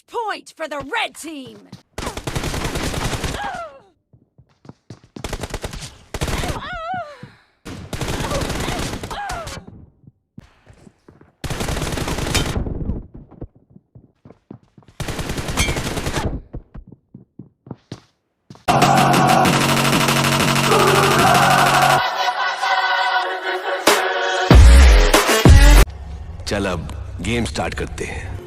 First point for the red team! चल अब game start करते हैं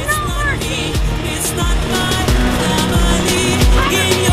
No mercy! It's not my family.